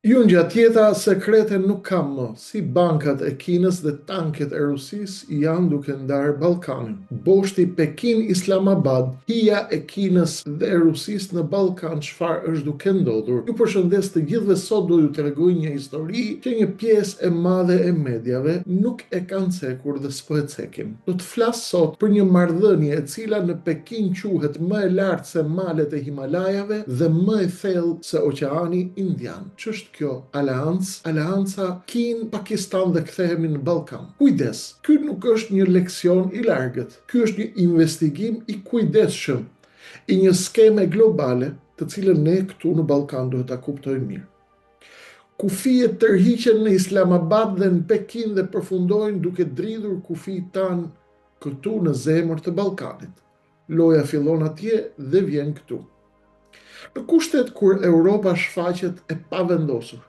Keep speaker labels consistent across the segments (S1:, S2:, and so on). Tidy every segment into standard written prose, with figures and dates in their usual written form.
S1: Jungjatjeta sekrete nuk ka më, si bankat e Kinës dhe tanket e Rusisë janë duke ndarë Ballkanin. Boshti Pekin-Islamabad, hija e Kinës dhe e Rusisë në Ballkan çfarë është duke ndodhur. Ju përshëndes të gjithëve sot do ju tregoj një histori që një pjesë e madhe e mediave nuk e kanë cekur dhe s'po e cekin. Do të flas sot për një marrëdhënie e cila në Pekin quhet më e lartë se malet e Himalajave dhe më e thellë se Oqeani Indian. Ç'është kjo aleancë? Aleanca Kinë, Pakistan dhe kthehemi në Ballkan. Kujdes! Ky nuk është një leksion i largët. Ky është një investigim i kujdesshëm i një skeme globale, të cilën ne këtu në Ballkan duhet ta kuptojmë mirë. Kufijët tërhiqen në Islamabad dhe në Pekin dhe përfundojnë duke dridhur kufijtë tanë këtu në zemër të Ballkanit. Loja fillon atje dhe vjen këtu. Në kushtet kur Europa shfaqet e pavendosur,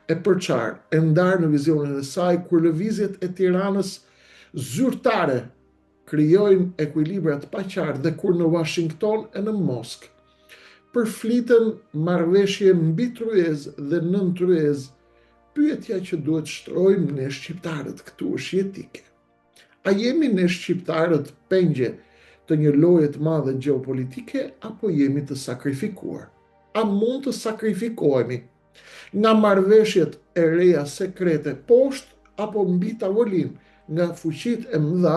S1: e përçarë, e ndarë në vizionin e saj, kur lëvizjet e Tiranës zyrtare krijojnë ekuilibra të paqartë dhe kur në Uashington e në Moskë përfliten marrëveshje mbi tryezë dhe nën tryezë, pyetja që duhet shtrojmë ne shqiptarët këtu është jetike. A jemi ne shqiptarët pengje të një loje të madhe gjeopolitike apo jemi të sakrifikuar? A mund të sakrifikohemi nga marrëveshjet e reja sekrete poshtë apo mbi tavolinë nga fuqitë e mëdha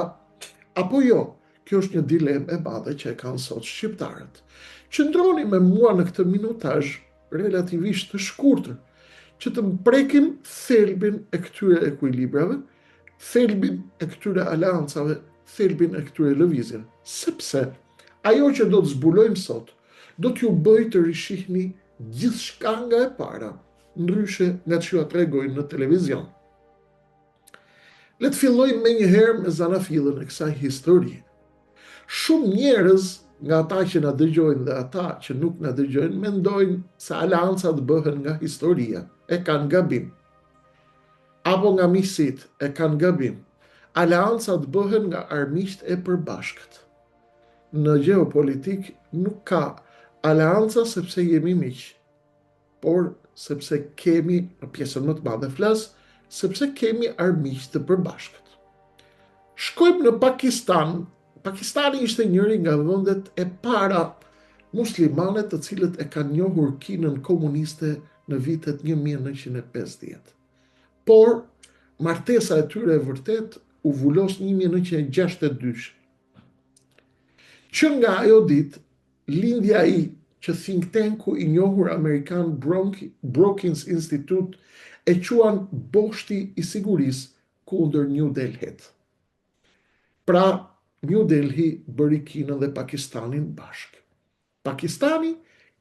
S1: apo jo? Kjo është një dilemë e madhe që e kanë sot shqiptarët. Qëndroni me mua në këtë minutazh relativisht të shkurtër, që të prekim thelbin e këtyre ekuilibrave, thelbin e këtyre aleancave, thelbin e këtyre lëvizjeve. Sepse ajo që do të zbulojmë sot, do t'ju bëjë të rishihni gjithçka nga e para, ndryshe nga ç'jua tregojnë në televizion. Le të fillojmë menjëherë me zanafillën e kësaj historie. Shumë njerëz nga ata që na dëgjojnë dhe ata që nuk na dëgjojnë mendojnë se aleancat bëhen nga historia, e kanë gabim. Apo nga miqësitë, e kanë gabim. Aleancat bëhen nga armiqtë e përbashkët. Në gjeopolitikë nuk ka aleanca sepse jemi miq, por sepse kemi, në pjesën më të madhe flas, sepse kemi armiq të përbashkët. Shkojmë në Pakistan. Pakistani ishte njëri nga vendet e para muslimane të cilët e kanë njohur Kinën komuniste në vitet 1950. Por, martesa e tyre e vërtetë u vulos 1962. Që nga ajo ditë, lindi ai që think tanku i njohur amerikan Brookings Institute e quan boshti i sigurisë kundër New Delhit. Pra, New Delhi bëri Kinën dhe Pakistanin bashkë. Pakistani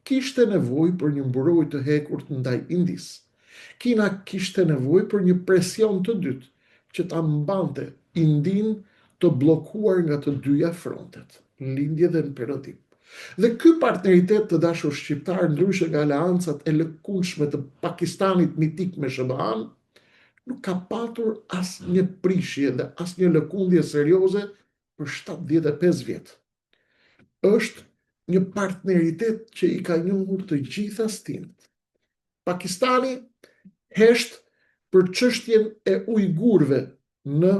S1: kishte nevojë për një mburojë të hekurt ndaj Indisë. Kina kishte nevojë për një presion të dytë që ta mbante Indinë të bllokuar nga të dyja frontet, në lindje dhe në perëndim. Dhe ky partneritet të dashur shqiptarë ndryshe nga aleancat e lëkundshme të Pakistanit mitik me SHBA-në, nuk ka patur asnjë prishje dhe asnjë lëkundje serioze për 75 vjet. Është një partneritet që i ka njohur të gjitha stinët. Pakistani hesht për çështjen e ujgurëve në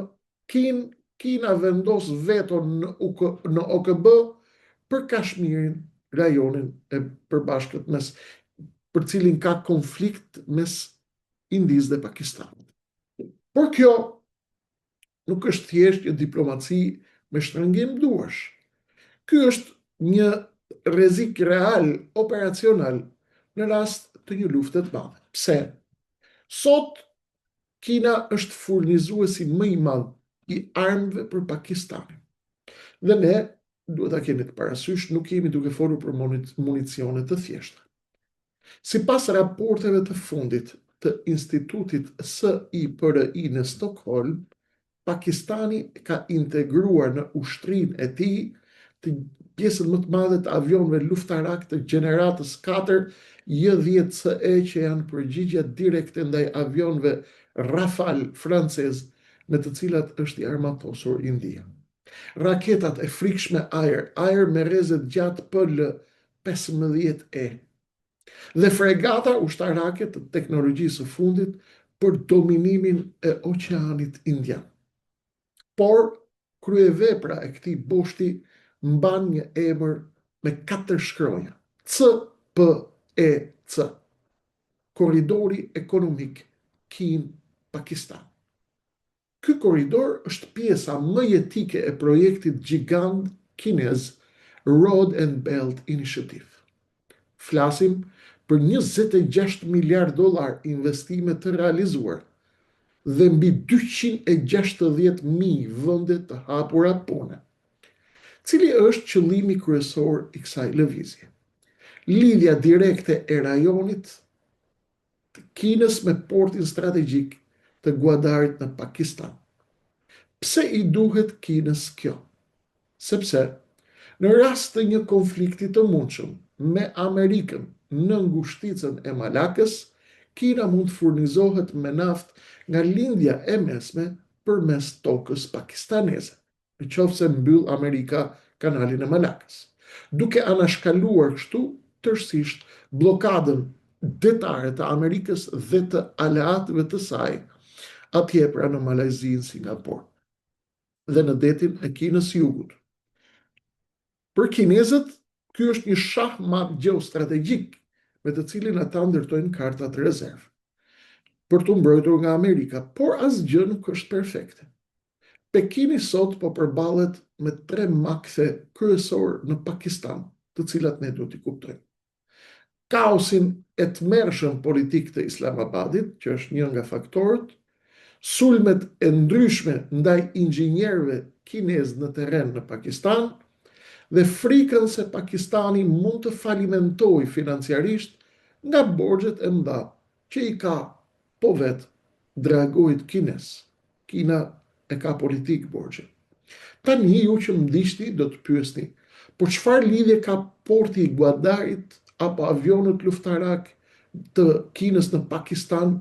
S1: Kinë, Kina vendos veto në UK, në OKB për Kashmirin, rajonin e përbashkët mes për cilin ka konflikt mes Indisë dhe Pakistanit. Por kjo nuk është thjesht një diplomaci me shtrëngim duarsh. Ky është një rrezik real operacional në rast të një lufte të madhe. Pse? Sot Kina është furnizuesi më i madh i armëve për Pakistanin. Dhe ne duhet ta kemi të parasysh, nuk jemi duke folur për municione të thjeshta. Sipas raporteve të fundit të institutit SIPRI në Stokholm, Pakistani ka integruar në ushtrinë e tij të pjesën më të madhe të avionëve luftarakë të gjeneratës 4 J-10 CE që janë përgjigja direkte ndaj avionëve Rafale francezë me të cilat është i armatosur India. Raketat e frikshme ajër, ajër me rreze të gjatë PL 15E. Dhe fregata ushtarake të teknologjisë së fundit për dominimin e Oqeanit Indian. Por, kryevepra e këtij boshti mban një emër me katër shkronja, CPEC, Korridori Ekonomik Kinë-Pakistan. Ky korridor është pjesa më jetike e projektit gjigant kinez Road and Belt Initiative. Flasim për 26 miliardë dollarë investime të realizuara dhe mbi 260.000 vende të hapura pune. Cili është qëllimi kryesor i kësaj lëvizje? Lidhja direkte e rajonit të Kinës me portin strategjik të Guadarit në Pakistan. Pse i duhet Kinës kjo? Sepse, në rast të një konflikti të mundshëm me Amerikën në ngushticën e Malakës, Kina mund të furnizohet me naftë nga Lindja e Mesme përmes tokës pakistaneze. në qoftë se mbyll Amerika kanalin e Malakës, duke anashkaluar kështu tërësisht bllokadën detare të Amerikës dhe të aleatëve të saj, atje pra në Malajzi, në Singapor dhe në detin e Kinës së Jugut. Për kinezët, ky është një shah mat gjeostrategjik me të cilin ata ndërtojnë kartat rezervë për t'u mbrojtur nga Amerika, por asgjë nuk është perfekte. Pekini sot po përballet me tre makthe kryesorë në Pakistan, të cilat ne duhet t'i kuptojmë. Kaosin e tmerrshëm politik të Islamabadit, që është një nga faktorët, sulmet e ndryshme ndaj inxhinierëve kinezë në terren në Pakistan dhe frikën se Pakistani mund të falimentojë financiarisht nga borxhet e mëdha që i ka po vetë dragoit kinez. Kina e ka politikë borxhin. Tani ju që më ndiqni do të pyesni, por çfarë lidhje ka porti i Guadarit apo avionët luftarakë të Kinës në Pakistan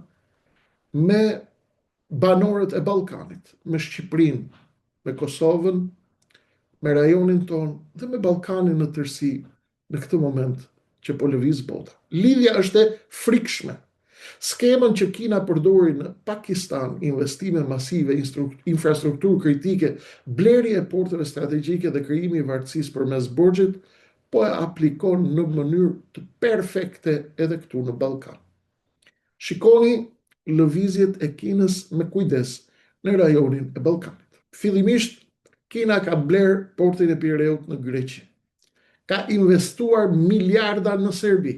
S1: me banorët e Ballkanit, me Shqipërinë, me Kosovën, me rajonin tonë dhe me Ballkanin në tërësi në këtë moment që po lëviz bota. Lidhja është e frikshme. Skemën që Kina përdori në Pakistan, investime masive, infrastrukturë kritike, blerje e porteve strategjike dhe krijimi i vartësisë përmes borxhit, po e aplikon në mënyrë të perfekte edhe këtu në Ballkan. Shikoni lëvizjet e Kinës me kujdes në rajonin e Ballkanit. Fillimisht, Kina ka blerë portin e Pireut në Greqi. Ka investuar miliarda në Serbi.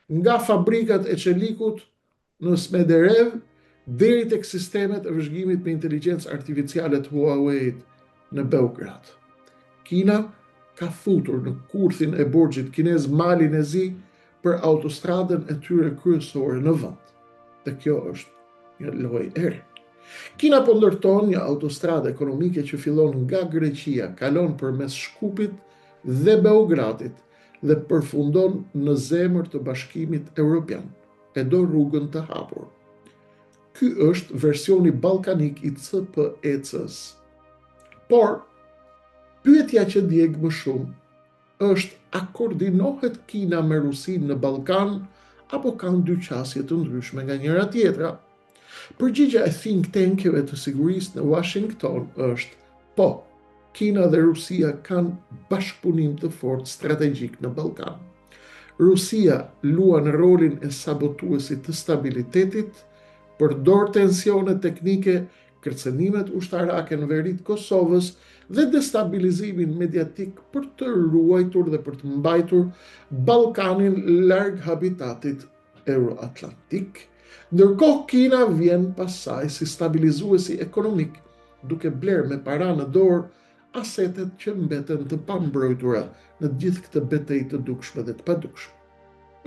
S1: Nga fabrikat e çelikut në Smederev deri tek sistemet e vëzhgimit me inteligjencë artificiale të Huawei-t në Beograd. Kina ka futur në kurthin e borxhit kinez Malin e Zi për autostradën e tyre kryesore në vend. Dhe kjo është një lojë e re. Kina po ndërton një autostradë ekonomike që fillon nga Greqia, kalon përmes Shkupit dhe Beogradit dhe përfundon në zemër të Bashkimit Evropian. E do rrugën të hapur. Ky është versioni ballkanik i CPEC-s. Por, pyetja që djeg më shumë është a koordinohet Kina me Rusinë në Ballkan apo kanë dy qasje të ndryshme nga njëra tjetra? Përgjigja e think tankeve të sigurisë në Washington është po, Kina dhe Rusia kanë bashkëpunim të fortë strategjik në Ballkan. Rusia luan rolin e sabotuesit të stabilitetit, përdor tensione teknike kërcënimet ushtarake në veri të Kosovës dhe destabilizimin mediatik për të ruajtur dhe për të mbajtur Ballkanin larg habitatit euroatlantik. Ndërkohë Kina vjen pas saj si stabilizuesi ekonomik, duke blerë me para në dorë asetet që mbeten të pambrojtura në gjithë këtë betejë të dukshme dhe të padukshme.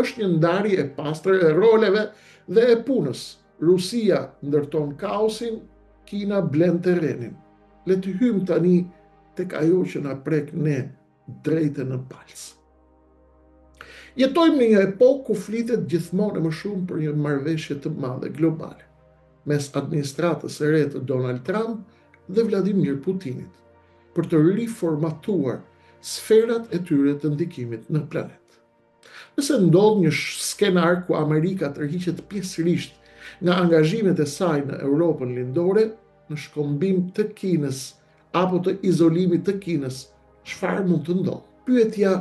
S1: Është një ndarje e pastër e roleve dhe e punës. Rusia ndërton kaosin, Kina blen terrenin. Le të hyjmë tani tek ajo që na prek ne drejt e në palcë. Jetojmë në një epokë ku flitet gjithmonë e më shumë për një marrëveshje të madhe globale mes administratës së re të Donald Trump dhe Vladimir Putinit për të riformatuar sferat e tyre të ndikimit në planet. Nëse ndodh një skenar ku Amerika tërhiqet pjesërisht nga angazhimet e saj në Europën Lindore, në shkëmbim të Kinës apo të izolimit të Kinës, çfarë mund të ndodhë? Pyetja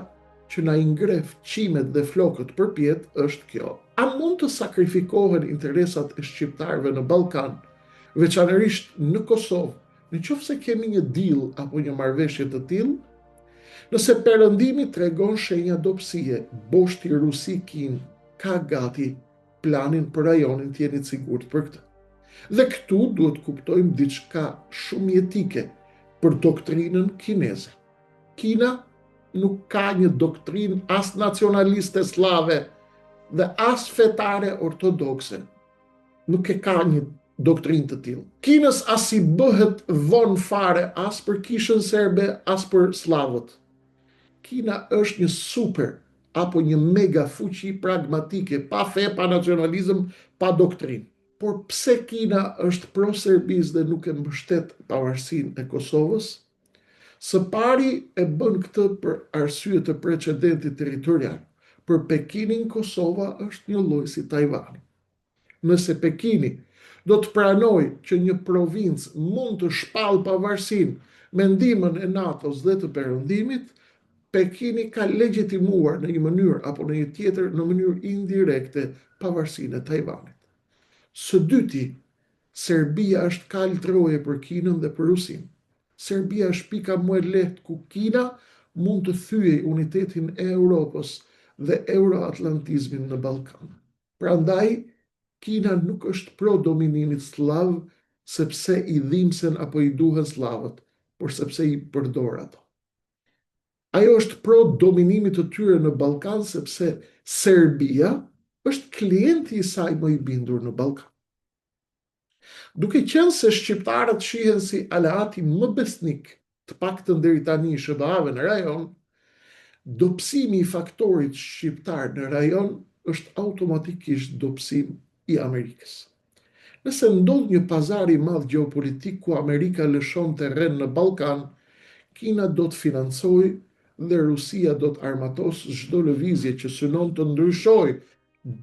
S1: që na i ngreh qimet dhe flokët përpjetë është kjo, a mund të sakrifikohen interesat e shqiptarëve në Ballkan, veçanërisht në Kosovë, në qoftë se kemi një deal apo një marrëveshje të tillë? Nëse Perëndimi tregon shenja dobësie, boshti Rusi-Kinë ka gati planin për rajonin të jeni të sigurt për këtë. Dhe këtu duhet të kuptojmë diçka shumë jetike për doktrinën kineze. Kina nuk ka një doktrinë as nacionaliste sllave dhe as fetare ortodokse. Nuk e ka një doktrinë të tillë. Kinës as i bëhet vonë fare as për kishën serbe, as për sllavët. Kina është një super apo një mega fuqi pragmatike, pa fe, pa nacionalizëm, pa doktrinë. Por pse Kina është pro Serbisë dhe nuk e mbështet pavarësinë e Kosovës? Së pari e bën këtë për arsye të precedentit territorial. Për Pekinin Kosova është një lloj si Tajvani. Nëse Pekini do të pranojë që një provincë mund të shpallë pavarësinë me ndihmën e NATO-s dhe të Perëndimit, Pekini ka legjitimuar në një mënyrë apo në një tjetër në mënyrë indirekte pavarësinë e Tajvanit. Së dyti, Serbia është kalë troje për Kinën dhe për Rusinë. Serbia është pika më e lehtë ku Kina mund të thyejë unitetin e Europës dhe euroatlantizmin në Ballkan. Prandaj, Kina nuk është pro dominimit sllav sepse i dhimbsen apo i duhen sllavët, por sepse i përdor ato. Ajo është pro dominimit të tyre në Ballkan sepse Serbia është klienti i saj më i bindur në Ballkan. Duke qenë se shqiptarët shihen si aleati më besnik, të paktën deri tani i SHBA-ve në rajon, dobësimi i faktorit shqiptar në rajon është automatikisht dobësim i Amerikës. Nëse ndodh një pazar i madh gjeopolitik ku Amerika lëshon terren në Ballkan, Kina do të financojë dhe Rusia do të armatosë çdo lëvizje që synon të ndryshojë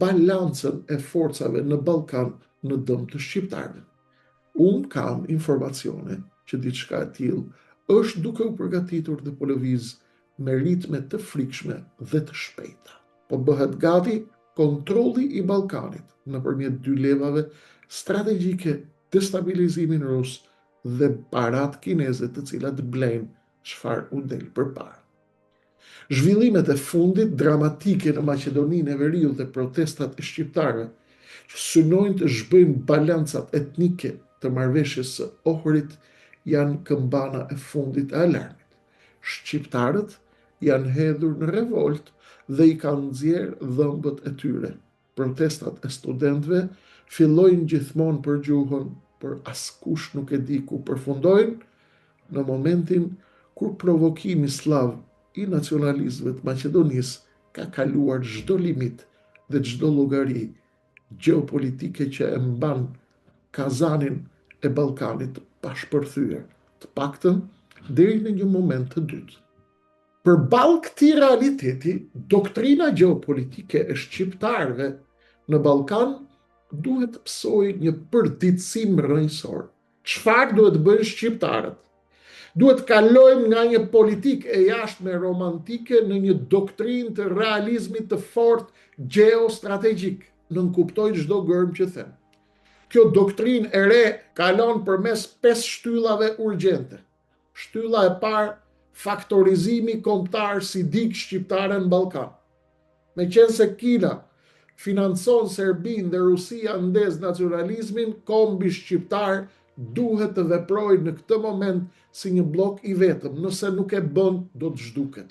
S1: balancën e forcave në Ballkan në dëm të shqiptarëve. Unë kam informacione që diçka e tillë është duke u përgatitur dhe po lëviz me ritme të frikshme dhe të shpejta. Po bëhet gati kontrolli i Ballkanit nëpërmjet dy levave strategjike destabilizimin rus dhe paratë kineze të cilat blejnë çfarë u del përpara. Zhvillimet e fundit dramatike në Maqedoninë e Veriut dhe protestat e shqiptarëve që synojnë të zhbëjnë balancat etnike të marrëveshjes së Ohrit janë këmbana e fundit e alarmit. Shqiptarët janë hedhur në revoltë dhe i kanë nxjerrë dhëmbët e tyre. Protestat e studentëve fillojnë gjithmonë për gjuhën, por askush nuk e di ku përfundojnë, në momentin kur provokimi sllav i nacionalistëve të Maqedonisë ka kaluar çdo limit dhe çdo llogari gjeopolitike që e mban kazanin e Ballkanit pa shpërthyer, të paktën deri në një moment të dytë. Përballë këtij realiteti, doktrina gjeopolitike e shqiptarëve në Ballkan duhet të pësojë një përditësim rrënjësor. Çfarë duhet të bëjnë shqiptarët? Duhet të kalojmë nga një politikë e jashtme romantike në një doktrinë të realizmit të fortë gjeostrategjik. Nënkuptoj çdo gërmë që them. Kjo doktrinë e re kalon përmes 5 shtyllave urgjente. Shtylla e parë, faktorizimi kombëtar si digë shqiptare në Ballkan. Meqenëse Kina financon Serbinë dhe Rusia ndez nacionalizmin, kombi shqiptar duhet të veprojë në këtë moment si një bllok i vetëm, nëse nuk e bën, do të zhduket.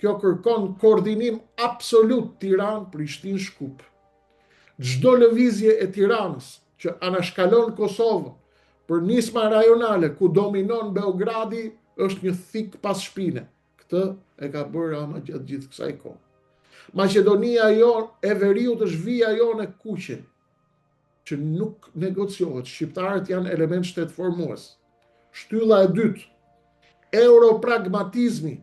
S1: Kjo kërkon koordinim absolut Tiranë, Prishtinë, Shkup. Çdo lëvizje e Tiranës që anashkalon Kosovën për nisma rajonale ku dominon Beogradi është një thikë pas shpine. Këtë e ka bërë Rama gjatë gjithë kësaj kohe. Maqedonia jonë e Veriut është vija jonë e kuqe që nuk negociohet. Shqiptarët janë element shtetformues. Shtylla e dytë, europragmatizmi.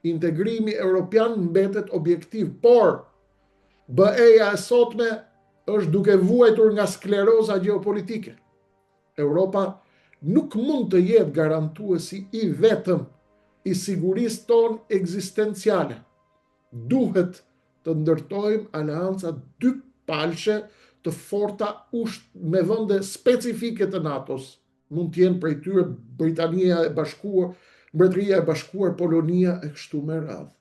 S1: Integrimi europian mbetet objektiv, por BE-ja e sotme është duke vuajtur nga skleroza gjeopolitike. Europa nuk mund të jetë garantuesi i vetëm i sigurisë tonë ekzistenciale. Duhet të ndërtojmë aleanca dypalëshe të forta me vende specifike të NATO-s, mund të jenë prej tyre Britania e Bashkuar, Mbretëria e Bashkuar, Polonia e kështu me radhë,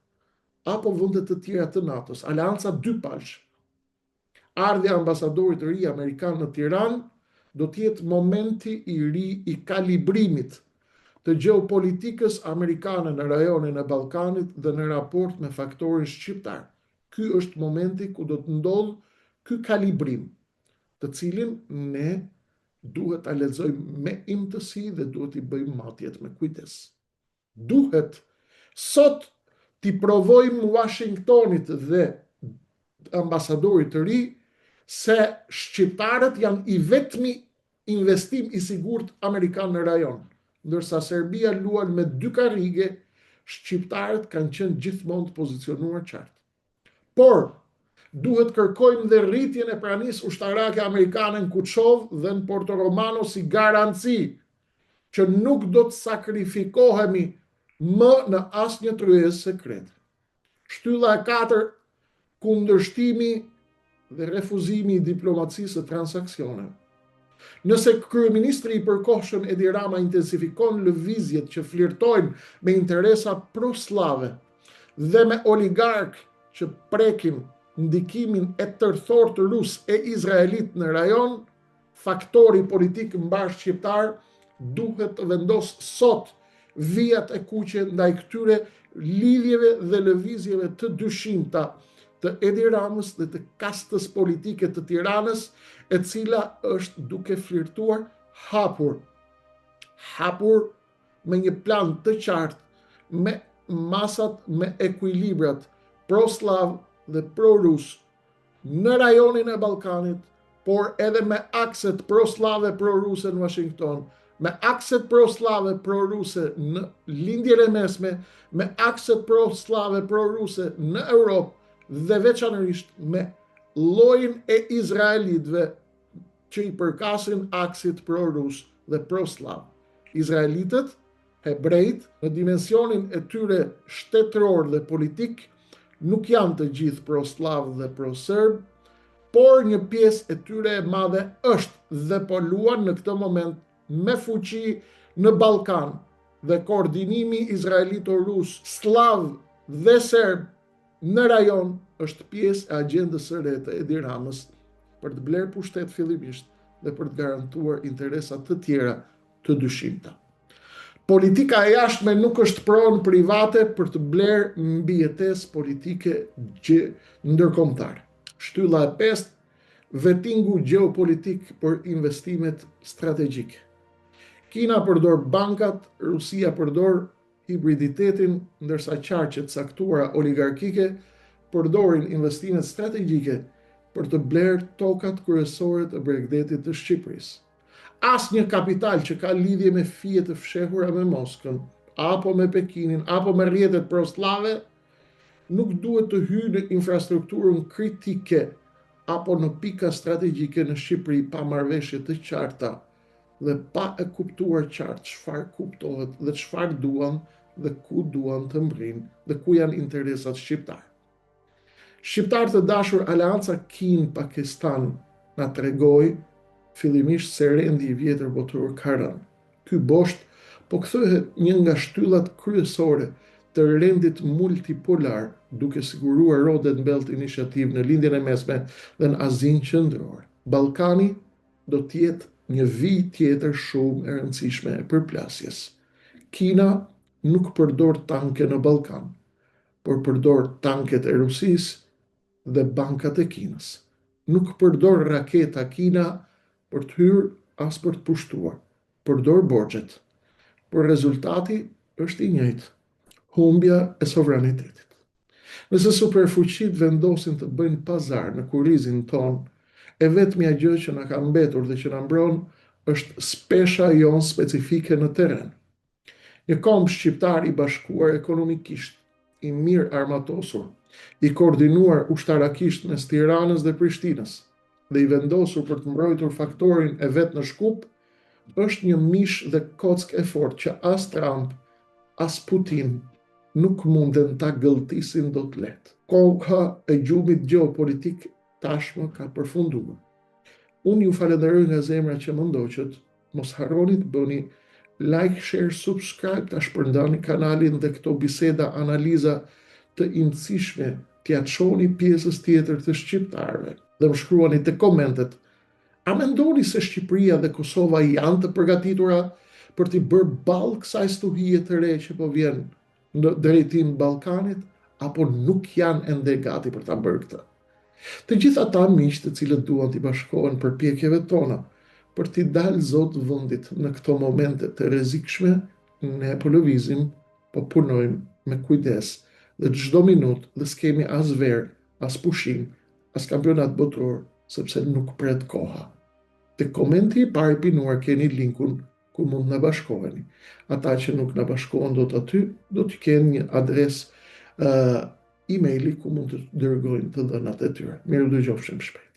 S1: apo vende të tjera të NATO-s, aleanca dypalëshe. Ardhja e ambasadorit të ri amerikan në Tiranë do të jetë momenti i ri i kalibrimit të gjeopolitikës amerikane në rajonin e Ballkanit dhe në raport me faktorin shqiptar. Ky është momenti ku do të ndodhë ky kalibrim, të cilin ne duhet ta lexojmë me imtësi dhe duhet t'i bëjmë matjet me kujdes. Duhet sot t'i provojmë Washingtonit dhe ambasadorit të ri se shqiptarët janë i vetmi investim i sigurt amerikan në rajon. Ndërsa Serbia luan me dy karrige, shqiptarët kanë qenë gjithmonë të pozicionuar qartë. Por, duhet kërkojmë dhe rritjen e pranisë ushtarake amerikane në Kuçovë dhe në Porto Romano si garanci që nuk do të sakrifikohemi më në asnjë tryezë sekrete. Shtylla e katërt, kundërshtimi dhe refuzimi i diplomacisë së transaksioneve. Nëse kryeministri i përkohshëm Edi Rama intensifikon lëvizjet që flirtojnë me interesa prosllave dhe me oligarkë që prekin ndikimin e tërthortë rus e izraelit në rajon, faktori politik mbarëshqiptar duhet të vendosë sot vijat e kuqe ndaj këtyre lidhjeve dhe lëvizjeve të dyshimta të Edi Ramës dhe të kastës politike të Tiranës, e cila është duke flirtuar hapur, hapur me një plan të qartë, me masat, me ekuilibrat prosllav dhe prorus në rajonin e Ballkanit, por edhe me akset prosllave proruse në Washington, me akset prosllave proruse në Lindjen e Mesme, me akset prosllave proruse në Europë dhe veçanërisht me llojin e izraelitëve që i përkasin aksit prorus dhe prosllav. Izraelitët Hebrejtë, në dimensionin e tyre shtetëror dhe politik, nuk janë të gjithë prosllavë dhe proserbë, por një pjesë e tyre e madhe është dhe po luan në këtë moment me fuqi në Ballkan dhe koordinimi izraelito-rus, sllav dhe serb në rajon është pjesë e agjendës së re të Edi Ramës për të blerë pushtet fillimisht dhe për të garantuar interesa të tjera të dyshimta. Politika e jashtme nuk është pronë private për të blerë mbijetesë politike ndërkombëtare. Shtylla e pestë, vetingu gjeopolitik për investimet strategjike. Kina përdor bankat, Rusia përdor hibriditetin, ndërsa qarqe të caktuara oligarkike përdorin investimet strategjike për të blerë tokat kryesore të bregdetit të Shqipërisë. Asnjë kapital që ka lidhje me fije të fshehura me Moskën, apo me Pekinin, apo me rrjetet prosllave, nuk duhet të hyjë në infrastrukturën kritike apo në pika strategjike në Shqipëri pa marrëveshje të qarta dhe pa e kuptuar qartë çfarë kuptohet dhe çfarë duan dhe ku duan të mbërrijnë dhe ku janë interesat shqiptare. Shqiptarë të dashur aleanca Kinë-Pakistan na tregoi fillimisht se rendi i vjetër botëror ka rënë. Ky bosht po kthehet një nga shtyllat kryesore të rendit multipolar duke siguruar Road and Belt Initiative në Lindjen e Mesme dhe në Azinë Qendrore. Ballkani do të jetë një vijë tjetër shumë e rëndësishme e përplasjes. Kina nuk përdor tanke në Ballkan, por përdor tanket e Rusisë dhe bankat e Kinës. Nuk përdor raketa Kina për të hyrë as për të pushtuar. Përdor borxhet. Por rezultati është i njëjtë, humbja e sovranitetit. Nëse superfuqitë vendosin të bëjnë pazar në kurrizin tonë, e vetmja gjë që na ka mbetur dhe që na mbron është pesha jonë specifike në terren. Një komb shqiptar i bashkuar ekonomikisht. i mirëarmatosur, i koordinuar ushtarakisht mes Tiranës dhe Prishtinës dhe i vendosur për të mbrojtur faktorin e vet në Shkup, është një mish dhe kockë e fortë që as Trump, as Putin nuk munden ta gëlltisin dot lehtë. Koha e gjumit gjeopolitik tashmë ka përfunduar. Unë ju falenderoj nga zemra që më ndoqët, mos harroni të bëni like, share, subscribe, ta shpërndani kanalin dhe këto biseda, analiza të imtësishme t'ia çoni pjesës tjetër të shqiptarëve dhe më shkruani te komentet a mendoni se Shqipëria dhe Kosova janë të përgatitura për t'i bërë ballë kësaj stuhie të re që po vjen në drejtim Ballkanit apo nuk janë ende gati për ta bërë këtë. Të gjithë ata miq të cilët duan t'i bashkohen përpjekjeve tona për t'i dalë zot vendit në këto momente të rrezikshme, ne po lëvizim, po punojmë me kujdes dhe çdo minutë dhe s'kemi as verë, as pushim, as kampionat botëror, sepse nuk pret koha. Te komenti i parë i pinuar keni linkun ku mund të na bashkoheni. Ata që nuk na bashkohen dot aty, do të kenë një adresë uh, emaili ku mund të dërgojnë të dhënat e tyre. Mirë u dëgjofshim shpejt.